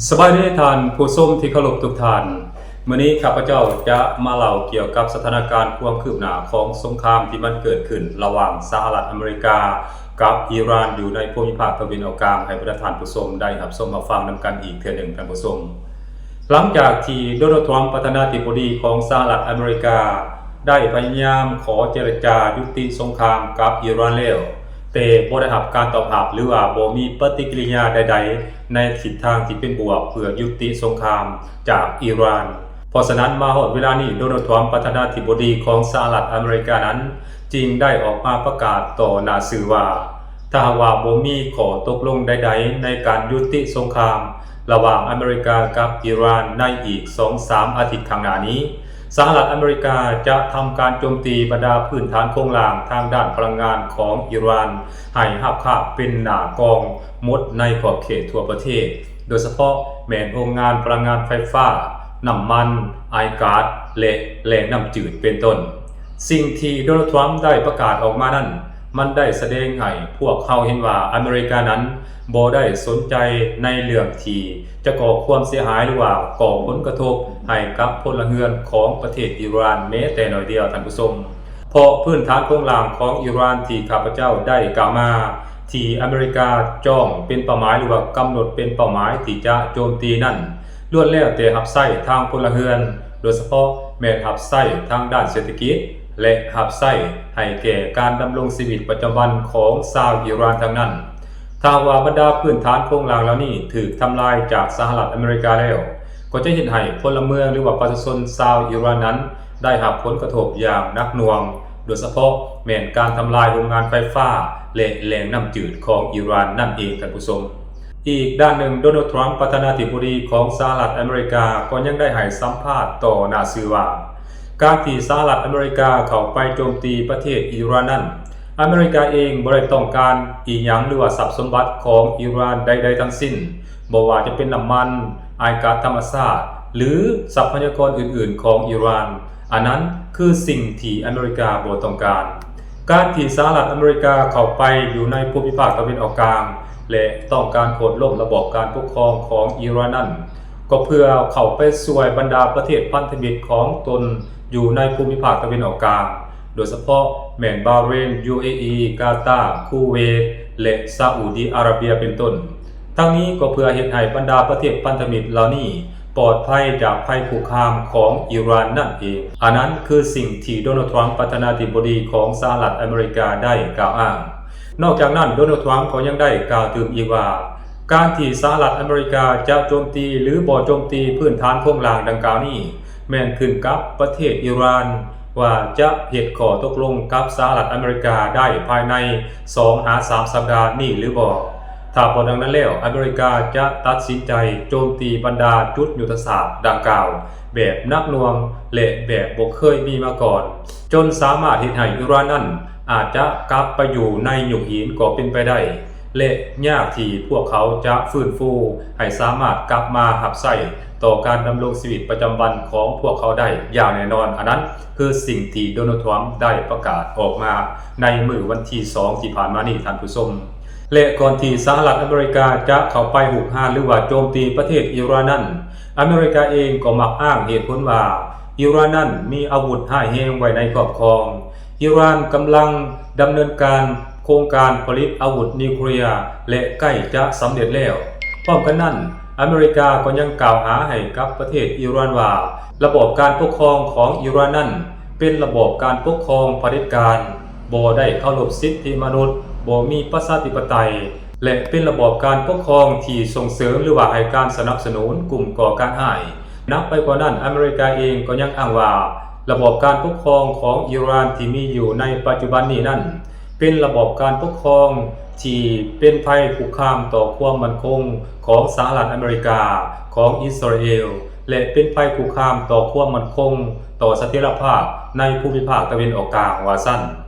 ສະບາຍດີທ່ານຜູ້ຊົມທີ່ເຄົາລົບທຸກທ່ານ. ມື້ນີ້ຂ້າພະເຈົ້າຈະມາເລົ່າກ່ຽວກັບສະຖານະການຄວາມຄືບໜ້າຂອງສົງຄາມທີ່ມັນເກີດຂຶ້ນລະຫວ່າງສະຫະລັດອາເມລິກາກັບອີຣານ ຢູ່ໃນພູມິພາກຕາເວັນອອກກາງ ໃຫ້ບັນດາທ່ານຜູ້ຊົມໄດ້ຮັບຊົມຮັບຟັງນຳກັນອີກເທື່ອໜຶ່ງ, ທ່ານຜູ້ຊົມ. ຫຼັງຈາກທີ່ໂດນັລ ທຣຳ ປະທານາທິບໍດີຂອງສະຫະລັດອາເມລິກາ ໄດ້ພະຍາຍາມຂໍເຈລະຈາຍຸຕິສົງຄາມກັບອີຣານແລ້ວ, ແຕ່ບໍ່ໄດ້ຮັບການຕອບຮັບ ຫຼືວ່າບໍ່ມີປະຕິກິລິຍາໃດໆ ໃນທິດທາງທີ່ເປັນບວກເພື່ອຍຸຕິສົງຄາມຈາກອີຣານ. ເພາະສະນັ້ນ ມາຮອດເວລານີ້ ໂດນັລ ທຣຳ ປະທານາທິບໍດີຂອງສະຫະລັດອາເມລິການັ້ນ ຈຶ່ງໄດ້ອອກມາປະກາດຕໍ່ໜ້າສື່ວ່າ ຖ້າຫາກວ່າບໍ່ມີຂໍ້ຕົກລົງໃດໆ ໃນການຍຸຕິສົງຄາມລະຫວ່າງອາເມລິກາກັບອີຣານໃນອີກສອງສາມອາທິດຂ້າງໜ້ານີ້, ສະຫະລັດອາເມລິກາຈະທຳການໂຈມຕີບັນດາພື້ນຖານໂຄງລ່າງທາງດ້ານພະລັງງານຂອງອີຣານ ໃຫ້ຮາບຄາບເປັນໜ້າກອງໝົດໃນຂອບເຂດທົ່ວປະເທດ, ໂດຍສະເພາະແມ່ນໂຮງງານພະລັງງານໄຟຟ້າ, ນ້ຳມັນ, ອາຍກາດ ແລະ ແຫຼ່ງນ້ຳຈືດເປັນຕົ້ນ. ສິ່ງທີ່ໂດນັລ ທຣຳ ໄດ້ປະກາດອອກມານັ້ນ ມັນໄດ້ສະແດງໃຫ້ພວກເຮົາເຫັນວ່າອາເມລິການັ້ນບໍ່ໄດ້ສົນໃຈໃນເລື່ອງທີ່ຈະກໍ່ຄວາມເສຍຫາຍ ຫຼືວ່າກໍ່ຜົນກະທົບໃຫ້ກັບພົນລະເຮືອນຂອງປະເທດອີຣານແມ້ແຕ່ໜ້ອຍດຽວ, ທ່ານຜູ້ຊົມ. ເພາະພື້ນຖານໂຄງລ່າງຂອງອີຣານທີ່ຂ້າພະເຈົ້າໄດ້ກ່າວມາ ທີ່ອາເມລິກາຈ້ອງເປັນເປົ້າໝາຍ ຫຼືວ່າກຳນົດເປັນເປົ້າໝາຍທີ່ຈະໂຈມຕີນັ້ນ ລ້ວນແລ້ວແຕ່ຮັບໃຊ້ທາງພົນລະເຮືອນ, ໂດຍສະເພາະແມ່ນຮັບໃຊ້ທາງດ້ານເສດຖະກິດ ແລະ ຮັບໃຊ້ໃຫ້ແກ່ການດຳລົງຊີວິດປະຈຳວັນຂອງຊາວອີຣານທັງນັ້ນ. ຖ້າຫາກວ່າບັນດາພື້ນຖານໂຄງລ່າງເຫຼົ່ານີ້ຖືກທຳລາຍຈາກສະຫະລັດອາເມລິກາແລ້ວ, ກໍຈະເຮັດໃຫ້ພົນລະເມືອງ ຫຼືວ່າປະຊາຊົນຊາວອີຣານນັ້ນໄດ້ຮັບຜົນກະທົບຢ່າງໜັກໜ່ວງ, ໂດຍສະເພາະແມ່ນການທຳລາຍໂຮງງານໄຟຟ້າ ແລະ ແຫຼ່ງນ້ຳຈືດຂອງອີຣານນັ້ນເອງ, ທ່ານຜູ້ຊົມ. ອີກດ້ານໜຶ່ງ, ໂດນັລ ທຣຳ ປະທານາທິບໍດີຂອງສະຫະລັດອາເມລິກາ ກໍຍັງໄດ້ໃຫ້ສຳພາດຕໍ່ໜ້າສື່ວ່າ ການທີ່ສະຫະລັດອາເມລິກາເຂົ້າໄປໂຈມຕີປະເທດອີຣານນັ້ນ, ອາເມລິກາເອງບໍ່ໄດ້ຕ້ອງການອີ່ຫຍັງ ຫຼືວ່າຊັບສົມບັດຂອງອີຣານໃດໆທັງສິ້ນ, ບໍ່ວ່າຈະເປັນນ້ຳມັນ, ອາຍກາດທຳມະຊາດ ຫຼື ຊັບພະຍາກອນອື່ນໆຂອງອີຣານ, ອັນນັ້ນຄືສິ່ງທີ່ອາເມລິກາບໍ່ຕ້ອງການ. ການທີ່ສະຫະລັດອາເມລິກາເຂົ້າໄປຢູ່ໃນພູມິພາກຕາເວັນອອກກາງ ແລະ ຕ້ອງການໂຄ່ນລົ້ມລະບອບການປົກຄອງຂອງອີຣານນັ້ນ, ກໍເພື່ອເຂົ້າໄປຊ່ວຍບັນດາປະເທດພັນທະມິດຂອງຕົນຢູ່ໃນພູມິພາກຕາເວັນອອກກາງ, ໂດຍສະເພາະແມ່ນບາເຣນ, ຢູເອອີ, ກາຕາ, ຄູເວດ ແລະ ຊາອຸດີອາຣາເບຍເປັນຕົ້ນ. ທັງນີ້ກໍເພື່ອເຮັດໃຫ້ບັນດາປະເທດພັນທະມິດເຫຼົ່ານີ້ປອດໄພຈາກໄພຄຸກຄາມຂອງອີຣານນັ້ນເອງ. ອັນນັ້ນຄືສິ່ງທີ່ໂດນັລ ທຣຳ ປະທານາທິບໍດີຂອງສະຫະລັດອາເມລິກາໄດ້ກ່າວອ້າງ. ນອກຈາກນັ້ນ, ໂດນັລ ທຣຳ ກໍຍັງໄດ້ກ່າວຕື່ມອີກວ່າ ການທີ່ສະຫະລັດອາເມລິກາຈະໂຈມຕີ ຫຼື ບໍ່ໂຈມຕີພື້ນຖານໂຄງລ່າງດັ່ງກ່າວນີ້ ແມ່ນຂຶ້ນກັບປະເທດອີຣານ ວ່າຈະເຮັດຂໍ້ຕົກລົງກັບສະຫະລັດອາເມລິກາໄດ້ພາຍໃນສອງຫາສາມສັບດານີ້ຫຼືບໍ່. ຖ້າບໍ່ດັ່ງນັ້ນແລ້ວ, ອາເມລິກາຈະຕັດສິນໃຈໂຈມຕີບັນດາຈຸດຍຸດທະສາດດັ່ງກ່າວແບບໜັກໜ່ວງ ແລະ ແບບບໍ່ເຄີຍມີມາກ່ອນ, ຈົນສາມາດເຮັດໃຫ້ອີຣານນັ້ນອາດຈະກັບໄປຢູ່ໃນຍຸກຫີນກໍເປັນໄປໄດ້ ແລະ ຍາກທີ່ພວກເຂົາຈະຟື້ນຟູໃຫ້ສາມາດກັບມາຮັບໃຊ້ຕໍ່ການດຳລົງຊີວິດປະຈຳວັນຂອງພວກເຂົາໄດ້ຢ່າງແນ່ນອນ. ອັນນັ້ນຄືສິ່ງທີ່ໂດນັລ ທຣຳ ໄດ້ປະກາດອອກມາໃນມື້ວັນທີສອງທີ່ຜ່ານມານີ້, ທ່ານຜູ້ຊົມ. ແລະ ກ່ອນທີ່ສະຫະລັດອາເມລິກາຈະເຂົ້າໄປຮຸກຮານ ຫຼືວ່າໂຈມຕີປະເທດອີຣານນັ້ນ, ອາເມລິກາເອງກໍມັກອ້າງເຫດຜົນວ່າ ອີຣານນັ້ນມີອາວຸດຮ້າຍແຮງໄວ້ໃນຄອບຄອງ. ອີຣານກຳລັງດຳເນີນການໂຄງການຜະລິດອາວຸດນິວເຄລຍ ແລະ ໃກ້ຈະສຳເລັດແລ້ວ. ພ້ອມກັນນັ້ນ, ອາເມລິກາກໍຍັງກ່າວຫາໃຫ້ກັບປະເທດອີຣານວ່າ ລະບອບການປົກຄອງຂອງອີຣານນັ້ນ ເປັນລະບອບການປົກຄອງຜະເດັດການ, ບໍ່ໄດ້ເຄົາລົບສິດທິມະນຸດ, ບໍ່ມີປະຊາທິປະໄຕ ແລະ ເປັນລະບອບການປົກຄອງທີ່ສົ່ງເສີມ ຫຼືວ່າໃຫ້ການສະໜັບສະໜູນກຸ່ມກໍ່ການຮ້າຍ. ໜັກໄປກວ່ານັ້ນ, ອາເມລິກາເອງກໍຍັງອ້າງວ່າ ລະບອບການປົກຄອງຂອງອີຣານທີ່ມີຢູ່ໃນປັດຈຸບັນນີ້ນັ້ນ ເປັນລະບອບການປົກຄອງທີ່ເປັນໄພຄຸກຄາມຕໍ່ຄວາມໝັ້ນຄົງຂອງສະຫະລັດອາເມລິກາ, ຂອງອິດສະຣາເອລ ແລະ ເປັນໄພຄຸກຄາມຕໍ່ຄວາມໝັ້ນຄົງ, ຕໍ່ສະຖຽນລະພາບໃນພູມິພາກຕາເວັນອອກກາງ, ວ່າຊັ້ນ.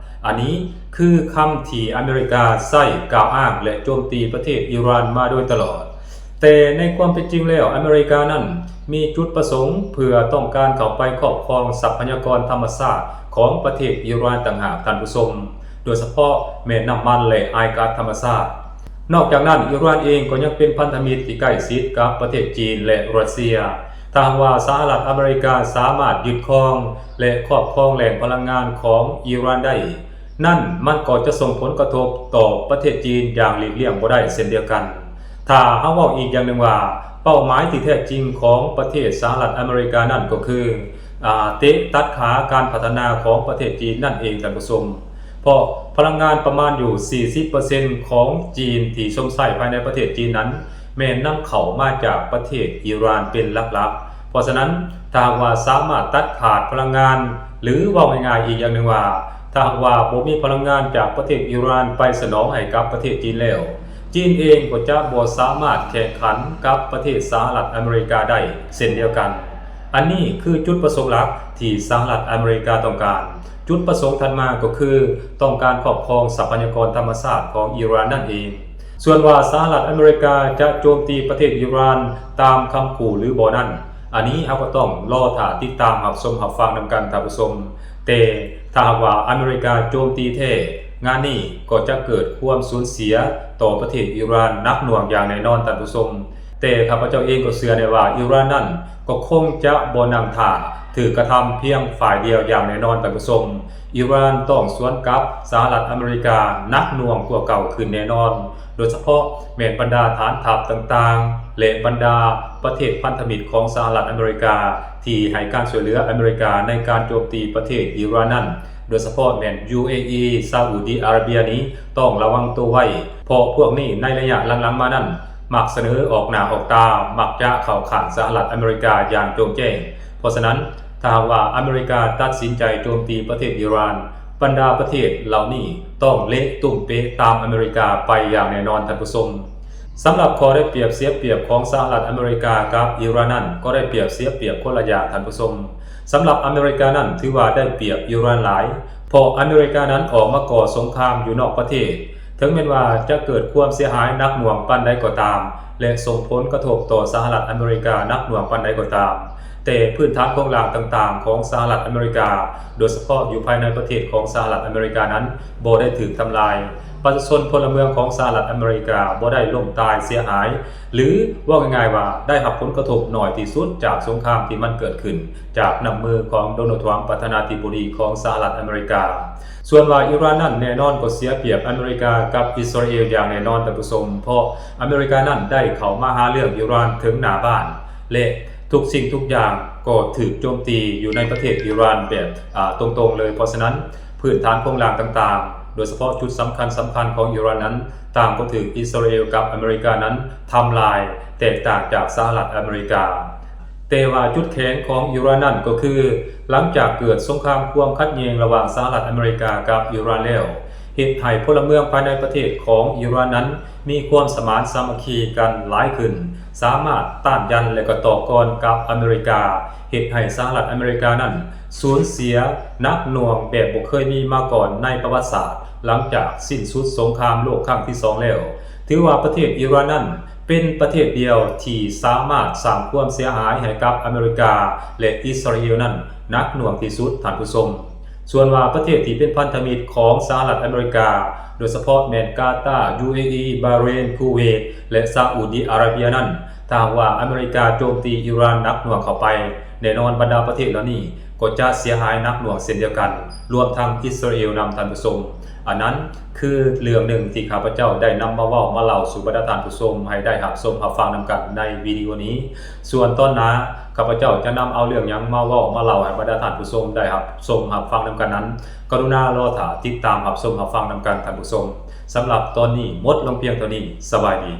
ອັນນີ້ຄືຄຳທີ່ອາເມລິກາໃຊ້ກ່າວອ້າງ ແລະ ໂຈມຕີປະເທດອີຣານມາໂດຍຕະຫຼອດ. ແຕ່ໃນຄວາມເປັນຈິງແລ້ວ, ອາເມລິການັ້ນມີຈຸດປະສົງເພື່ອຕ້ອງການເຂົ້າໄປຄອບຄອງຊັບພະຍາກອນທຳມະຊາດຂອງປະເທດອີຣານຕ່າງຫາກ, ທ່ານຜູ້ຊົມ, ໂດຍສະເພາະແມ່ນນ້ຳມັນ ແລະ ອາຍກາດທຳມະຊາດ. ນອກຈາກນັ້ນ, ອີຣານເອງກໍຍັງເປັນພັນທະມິດທີ່ໃກ້ຊິດກັບປະເທດຈີນ ແລະ ຣັດເຊຍ. ຖ້າຫາກວ່າສະຫະລັດອາເມລິກາສາມາດຍຶດຄອງ ແລະ ຄອບຄອງແຫຼ່ງພະລັງງານຂອງອີຣານໄດ້, ນັ້ນມັນກໍຈະສົ່ງຜົນກະທົບຕໍ່ປະເທດຈີນຢ່າງຫຼີກລ່ຽງບໍ່ໄດ້ເຊັ່ນດຽວກັນ. ຖ້າເຮົາເວົ້າອີກຢ່າງໜຶ່ງວ່າ, ເປົ້າໝາຍທີ່ແທ້ຈິງຂອງປະເທດສະຫະລັດອາເມລິການັ້ນກໍຄື ອາ ເຕະຕັດຂາການພັດທະນາຂອງປະເທດຈີນນັ້ນເອງ, ທ່ານຜູ້ຊົມ. ເພາະພະລັງງານປະມານຢູ່ສີ່ສິບເປີເຊັນຂອງຈີນທີ່ຊົມໃຊ້ພາຍໃນປະເທດຈີນນັ້ນ ແມ່ນນຳເຂົ້າມາຈາກປະເທດອີຣານເປັນຫຼັກໆ. ເພາະສະນັ້ນ, ຖ້າຫາກວ່າສາມາດຕັດຂາດພະລັງງານ ຫຼື ເວົ້າງ່າຍໆອີກຢ່າງໜຶ່ງວ່າ, ຖ້າຫາກວ່າບໍ່ມີພະລັງງານຈາກປະເທດອີຣານໄປສະໜອງໃຫ້ກັບປະເທດຈີນແລ້ວ, ຈີນເອງກໍຈະບໍ່ສາມາດແຂ່ງຂັນກັບປະເທດສະຫະລັດອາເມລິກາໄດ້ເຊັ່ນດຽວກັນ. ອັນນີ້ຄືຈຸດປະສົງຫຼັກທີ່ສະຫະລັດອາເມລິກາຕ້ອງການ. ຈຸດປະສົງຖັດມາກໍຄືຕ້ອງການຄອບຄອງຊັບພະຍາກອນທຳມະຊາດຂອງອີຣານນັ້ນເອງ. ສ່ວນວ່າສະຫະລັດອາເມລິກາຈະໂຈມຕີປະເທດອີຣານຕາມຄຳຂູ່ຫຼືບໍ່ນັ້ນ, ອັນນີ້ເຮົາກໍຕ້ອງລໍຖ້າຕິດຕາມຮັບຊົມຮັບຟັງນຳກັນ, ທ່ານຜູ້ຊົມ. ແຕ່ຖ້າຫາກວ່າອາເມລິກາໂຈມຕີແທ້, ງານນີ້ກໍຈະເກີດຄວາມສູນເສຍຕໍ່ປະເທດອີຣານໜັກໜ່ວງຢ່າງແນ່ນອນ, ທ່ານຜູ້ຊົມ. ແຕ່ຂ້າພະເຈົ້າເອງກໍເຊື່ອແນ່ວ່າ ອີຣານນັ້ນກໍຄົງຈະບໍ່ນັ່ງຖ້າຖືກກະທຳພຽງຝ່າຍດຽວຢ່າງແນ່ນອນ, ທ່ານຜູ້ຊົມ. ອີຣານຕ້ອງສວນກັບສະຫະລັດອາເມລິກາໜັກໜ່ວງກວ່າເກົ່າຂຶ້ນແນ່ນອນ, ໂດຍສະເພາະແມ່ນບັນດາຖານທັບຕ່າງໆ ແລະ ບັນດາປະເທດພັນທະມິດຂອງສະຫະລັດອາເມລິກາ ທີ່ໃຫ້ການຊ່ວຍເຫຼືອອາເມລິກາໃນການໂຈມຕີປະເທດອີຣານນັ້ນ, ໂດຍສະເພາະແມ່ນ UAE ຊາອຸດີອາຣາເບຍນີ້ຕ້ອງລະວັງໂຕໄວ້, ເພາະພວກນີ້ໃນໄລຍະຫຼັງໆມານັ້ນ ມັກສະເໜີອອກໜ້າອອກຕາ, ມັກຈະເຂົ້າຂ້າງສະຫະລັດອາເມລິກາຢ່າງໂຈ່ງແຈ້ງ. ເພາະສະນັ້ນ, ຖ້າຫາກວ່າອາເມລິກາຕັດສິນໃຈໂຈມຕີປະເທດອີຣານ, ບັນດາປະເທດເຫຼົ່ານີ້ຕ້ອງເລະຕຸ້ມເປະຕາມອາເມລິກາໄປຢ່າງແນ່ນອນ, ທ່ານຜູ້ຊົມ. ສຳລັບຂໍ້ໄດ້ປຽບເສຍປຽບຂອງສະຫະລັດອາເມລິກາກັບອີຣານນັ້ນ ກໍໄດ້ປຽບເສຍປຽບຄົນລະຢ່າງ, ທ່ານຜູ້ຊົມ. ສຳລັບອາເມລິການັ້ນ ຖືວ່າໄດ້ປຽບອີຣານຫຼາຍ, ເພາະອາເມລິການັ້ນອອກມາກໍ່ສົງຄາມຢູ່ນອກປະເທດ. ເຖິງແມ່ນວ່າຈະເກີດຄວາມເສຍຫາຍໜັກໜ່ວງປານໃດກໍຕາມ ແລະ ສົ່ງຜົນກະທົບຕໍ່ສະຫະລັດອາເມລິກາໜັກໜ່ວງປານໃດກໍຕາມ, ແຕ່ພື້ນຖານໂຄງລ່າງຕ່າງໆຂອງສະຫະລັດອາເມລິກາ, ໂດຍສະເພາະຢູ່ພາຍໃນປະເທດຂອງສະຫະລັດອາເມລິການັ້ນ ບໍ່ໄດ້ຖືກທຳລາຍ. ປະຊາຊົນພົນລະເມືອງຂອງສະຫະລັດອາເມລິກາບໍ່ໄດ້ລົ້ມຕາຍເສຍຫາຍ, ຫຼື ເວົ້າງ່າຍໆວ່າໄດ້ຮັບຜົນກະທົບໜ້ອຍທີ່ສຸດຈາກສົງຄາມທີ່ມັນເກີດຂຶ້ນຈາກນ້ຳມືຂອງໂດນັລ ທຣຳ ປະທານາທິບໍດີຂອງສະຫະລັດອາເມລິກາ. ສ່ວນວ່າອີຣານນັ້ນແນ່ນອນກໍເສຍປຽບອາເມລິກາກັບອິດສະຣາເອລຢ່າງແນ່ນອນ, ທ່ານຜູ້ຊົມ, ເພາະອາເມລິການັ້ນໄດ້ເຂົ້າມາຫາເລື່ອງອີຣານເຖິງໜ້າບ້ານ ແລະ ທຸກສິ່ງທຸກຢ່າງກໍຖືກໂຈມຕີຢູ່ໃນປະເທດອີຣານແບບ ອາ ຕົງໆເລີຍ. ເພາະສະນັ້ນ, ພື້ນຖານໂຄງລ່າງຕ່າງໆ, ໂດຍສະເພາະຈຸດສຳຄັນໆຂອງອີຣານນັ້ນ, ຕ່າງກໍຖືກອິດສະຣາເອລກັບອາເມລິການັ້ນທຳລາຍ, ແຕກຕ່າງຈາກສະຫະລັດອາເມລິກາ. ແຕ່ວ່າຈຸດແຂງຂອງອີຣານນັ້ນກໍຄື ຫຼັງຈາກເກີດສົງຄາມຄວາມຂັດແຍ່ງລະຫວ່າງສະຫະລັດອາເມລິກາກັບອີຣານແລ້ວ, ເຮັດໃຫ້ພົນລະເມືອງພາຍໃນປະເທດຂອງອີຣານນັ້ນມີຄວາມສະໝານສາມັກຄີກັນຫຼາຍຂຶ້ນ, ສາມາດຕ້ານຢັນ ແລະ ກໍຕໍ່ກອນກັບອາເມລິກາ, ເຮັດໃຫ້ສະຫະລັດອາເມລິການັ້ນສູນເສຍໜັກໜ່ວງແບບບໍ່ເຄີຍມີມາກ່ອນໃນປະຫວັດສາດ, ຫຼັງຈາກສິ້ນສຸດສົງຄາມໂລກຄັ້ງທີສອງແລ້ວ. ຖືວ່າປະເທດອີຣານນັ້ນ ເປັນປະເທດດຽວທີ່ສາມາດສ້າງຄວາມເສຍຫາຍໃຫ້ກັບອາເມລິກາ ແລະ ອິດສະຣາເອລນັ້ນໜັກໜ່ວງທີ່ສຸດ, ທ່ານຜູ້ຊົມ. ສ່ວນວ່າປະເທດທີ່ເປັນພັນທະມິດຂອງສະຫະລັດອາເມລິກາ, ໂດຍສະເພາະແມ່ນກາຕາ, ຢູເອອີ, ບາເຣນ, ຄູເວດ ແລະ ຊາອຸດີອາຣາເບຍນັ້ນ, ຖ້າຫາກວ່າອາເມລິກາໂຈມຕີອີຣານໜັກໜ່ວງເຂົ້າໄປ, ແນ່ນອນບັນດາປະເທດເຫຼົ່ານີ້ກໍຈະເສຍຫາຍໜັກໜ່ວງເຊັ່ນດຽວກັນ, ລວມທັງອິດສະຣາເອລນຳ, ທ່ານຜູ້ຊົມ. ອັນນັ້ນຄືເລື່ອງໜຶ່ງທີ່ຂ້າພະເຈົ້າໄດ້ນຳມາເວົ້າມາເລົ່າສູ່ບັນດາທ່ານຜູ້ຊົມໃຫ້ໄດ້ຮັບຊົມຮັບຟັງນຳກັນໃນວິດີໂອນີ້. ສ່ວນຕອນໜ້າ ຂ້າພະເຈົ້າຈະນຳເອົາເລື່ອງຫຍັງມາເວົ້າມາເລົ່າໃຫ້ບັນດາທ່ານຜູ້ຊົມໄດ້ຮັບຊົມຮັບຟັງນຳກັນນັ້ນ, ກະລຸນາລໍຖ້າຕິດຕາມຮັບຊົມຮັບຟັງນຳກັນ, ທ່ານຜູ້ຊົມ. ສຳລັບຕອນນີ້ໝົດລົງພຽງເທົ່ານີ້. ສະບາຍດີ.